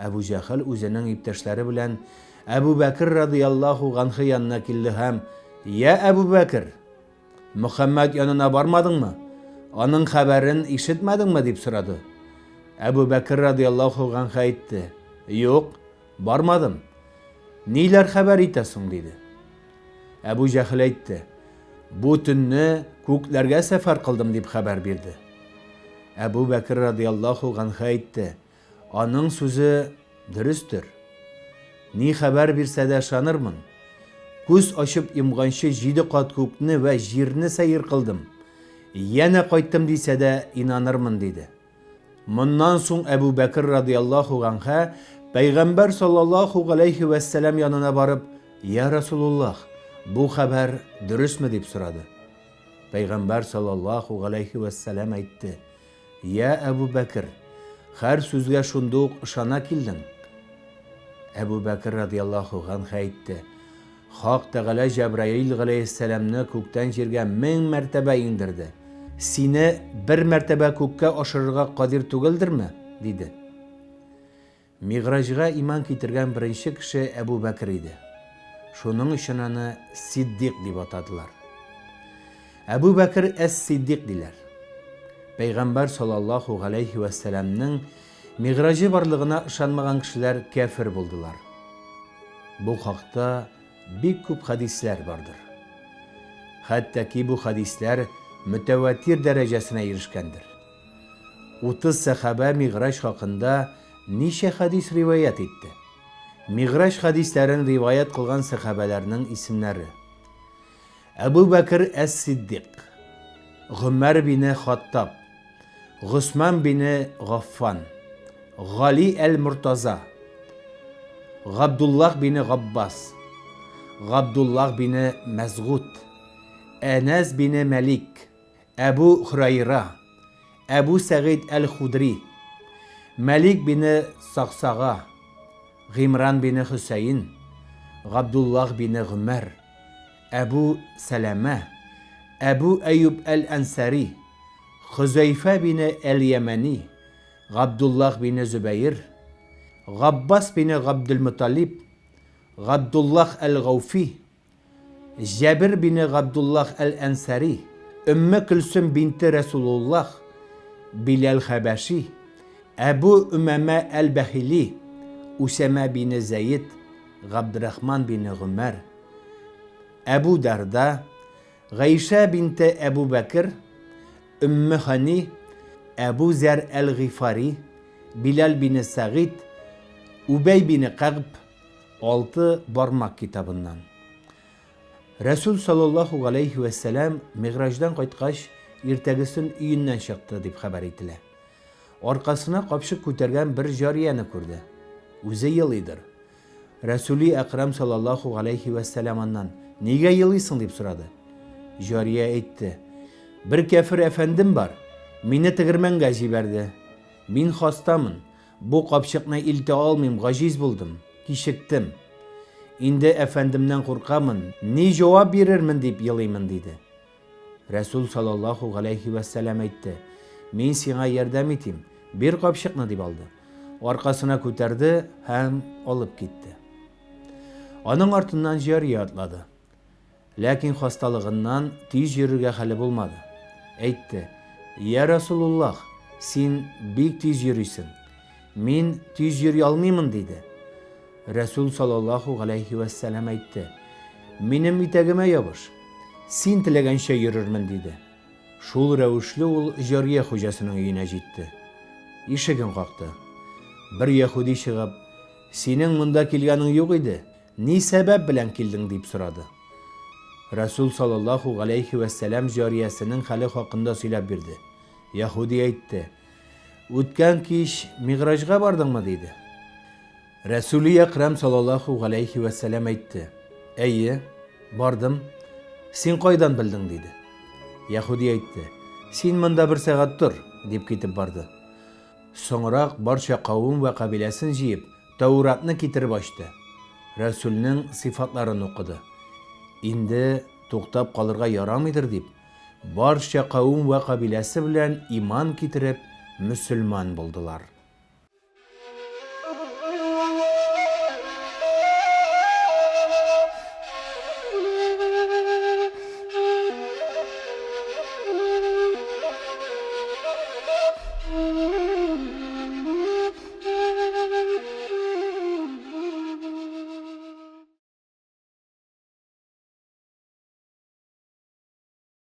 Әбү Җәһел үзенең иптәшләре белән Әбү Бәкер радыяллаһу ганһы янына килде һәм, Йә Әбү Бәкер! Мөхәммәд янына бармадыңмы? Аның хәбәрен ишетмәдеңме? дип сорады. Әбү Бәкер радыяллаһу ганһы әйтте, Юк, бармадым. Ниләр хәбәр итә соң? диде. Әбү Җәһел әйтте, Бу төнне күкләргә сәфәр кылдым, дип хәбәр бирде. Әбү Бәкер радыяллаһу ганһы әйтте, Аның сүзе дөрестер. Ни хәбәр бирсә дә ышанырмын. Күз ачып йомганчы җиде кат күкне вә җирне сәер кылдым. Янә кайттым дисә дә инанырмын, диде. Моннан соң Әбү Бәкер радыяллаһу ганһә Пәйгамбәр саллаллаһу галәйһи вәссәлам янына барып, Я Расулуллаһ, бу хәбәр дөресме дип сорады. Пәйгамбәр саллаллаһу галәйһи вәссәлам әйтте, Йә Әбү Бәкер, һәр сүзгә шунда ук ышана килдең. Әбү Бәкер радыяллаһу ганһ әйтте, Хак Тәгалә Җәбраил галәйһиссәламне күктән җиргә 1000 мәртәбә иңдерде. Сине бер мәртәбә күккә ашырырга кадир түгелдерме? диде. Мигъраҗга иман китергән беренче кеше Әбү Бәкер иде. Шуның өчен аны Сиддик дип атадылар. Әбү Бәкер әс-Сиддик диләр. Пәйгамбәр саллаллаһу галәйһи вә сәламнең Мигъраҗы барлыгына ышанмаган кешеләр кяфер булдылар. Бу хакта бик күп хәдисләр бардыр. Хәтта ки бу хәдисләр мөтәватир дәрәҗәсенә ирешкәндер. 30 сәхабә Мигъраҗ хакында ничә хәдис риваять итте? Мигъраҗ хәдисләрен риваять кылган сәхабәләрнең исемнәре. Әбү Бәкер әс-Сиддик, Гомәр бине Хаттаб, Госман бине Гаффан, Гали әл-Мортаза, Габдуллаһ бине Габбас, Габдуллаһ бине Мәсгуд, Әнәс бине Мәлик, Әбү Хөрәйра, Әбү Сәгыйд әл-Худри, Мәлик бине Сагсага, Гыймран бине Хөсәен, Габдуллаһ бине Гомәр, Әбү Сәләмә, Әбү Әюб әл-Әнсари, Хөзәйфә бине әл-Ямәни, Габдуллаһ бине Зөбәер, Габбас бине Габделмөталиб, Габдуллаһ әл-Гауфи, Җәбер бине Габдуллаһ әл-Әнсари, Өмме Көлсем бинте Рәсулуллаһ, Биләл Хәбәши, Әбү Өмәмә әл-Бәһили, Үсәмә бине Зәед, Габдрахман бине Гомәр, Әбү Дәрда, Гайшә бинте Әбү Бәкер, Өмме Хани, Әбү Зәр әл-Гыйфари, Биләл бине Сәгыйд, Үбәй бине Кәгъб, Алты бармак китабыннан. Рәсүл саллаллаһу галәйһи вә сәлам Мигъраҗдан кайткач, иртәгесен өеннән чыкты, дип хәбәр ителә. Аркасына капчык күтәргән бер җарияне күрде. Үзе елыйдыр. Рәсүли Әкрәм саллаллаһу галәйһи вә сәлам аннан, Нигә елыйсың, дип сорады. Җария әйтте, Бер кяфер әфәндем бар, мине тегермәнгә җибәрде. Мин хастамын, Бу капчыкны илтә алмыйм, гаҗиз булдым, кичектем. Инде әфәндемнән куркамын, ни җавап бирермен дип елыймын, диде. Рәсүл саллаллаһу галәйһи вә сәлам әйтте, Мин сиңа ярдәм итим, бир капчыкны, дип алды. Аркасына күтәрде һәм алып китте. Аның артыннан җария атлады. Ләкин хасталыгыннан тиз йөрергә хәле булмады. Әйтте, Йә Расулуллаһ, син бик тиз йөрисең. Мин тиз йөри алмыймын, диде. Рәсүл саллаллаһу галәйһи вәссәлам әйтте, Минем итәгемә ябыш. Син теләгәнчә йөрермен, диде. Шул рәвешле ул җария хуҗасының өенә җитте. Ишеген какты. Бер яһүди чыгып, Синең монда килгәнең юк иде. Ни сәбәп белән килдең? дип сорады. Рәсүл саллаллаһу галәйһи вә сәлам җариясенең хәле хакында сөйләп бирде. Яһүди әйтте, Үткән кич Мигъраҗга бардыңмы? диде. Рәсүли Әкрәм саллаллаһу галәйһи вә сәлам әйтте, Әйе, бардым. Син кайдан белдең? диде. Яһүди әйтте, Син монда бер сәгать тор, дип китеп барды. Соңрак барча кавым вә кабиләсен җыеп, Тәүратны китереп ачты. Рәсүлнең сыйфатларын укыды. Инде туктап калырга ярамыйдыр дип, барча кавым вә кабиләсе белән иман китереп, мөселман булдылар.